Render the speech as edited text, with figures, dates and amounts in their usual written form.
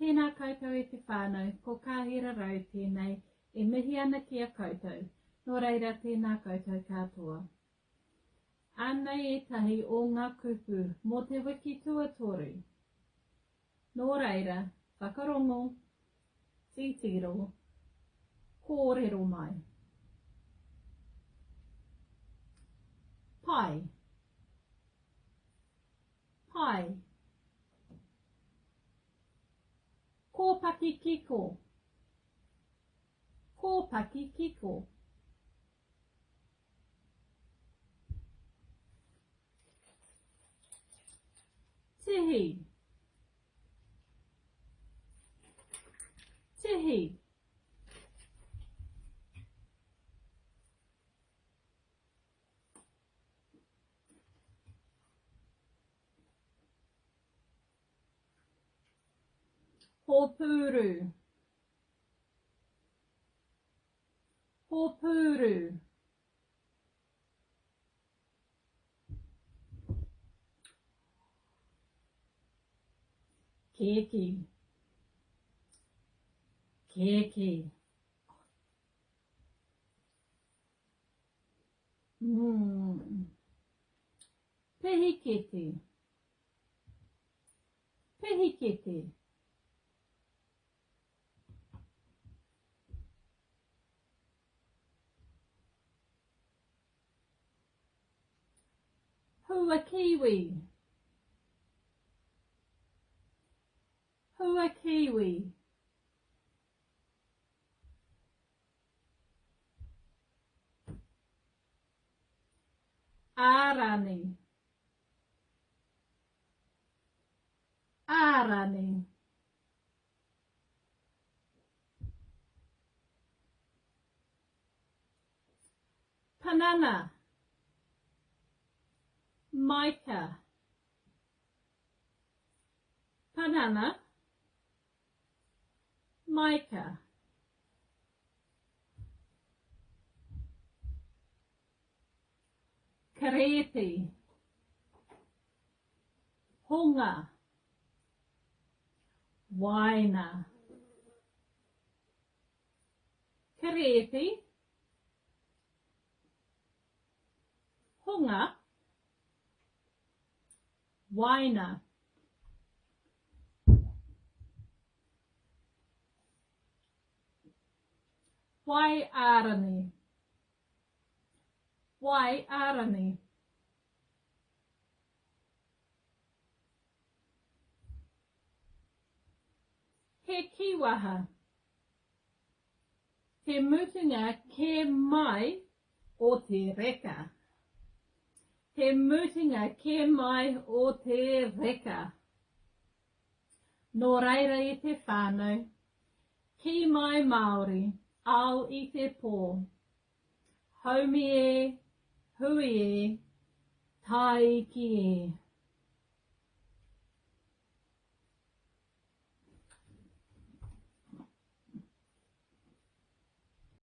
Tēnā koutou e te whānau, ko Kāhira Rau tēnei e mihi ana ki a koutou, nō reira tēnā koutou katoa. Anei ētahi o ngā kupu mō te wiki tuatoru. Nō reira, whakarongo, titiro, kōrero mai. Pai. Pai. Kōpaki kiko. Kōpaki kiko. Tihi. Tihi. Hōpūru. Hōpūru. Kēki. Kēki. Mm. Pehikete. Pehikete. Hua kiwi. Hua kiwi. Ārani. Ārani. Panana. Maika. Panana. Maika. Karēpi. Honga. Waina. Karēpi. Honga. Waina. Wai ārani. Wai ārani. He kīwaha. Te mutunga kē mai o te reka. Te mutunga kē mai o te reka. Nō reira e te whānau, kī mai Māori, ao i te pō. Haumi e, hui e, tāiki e.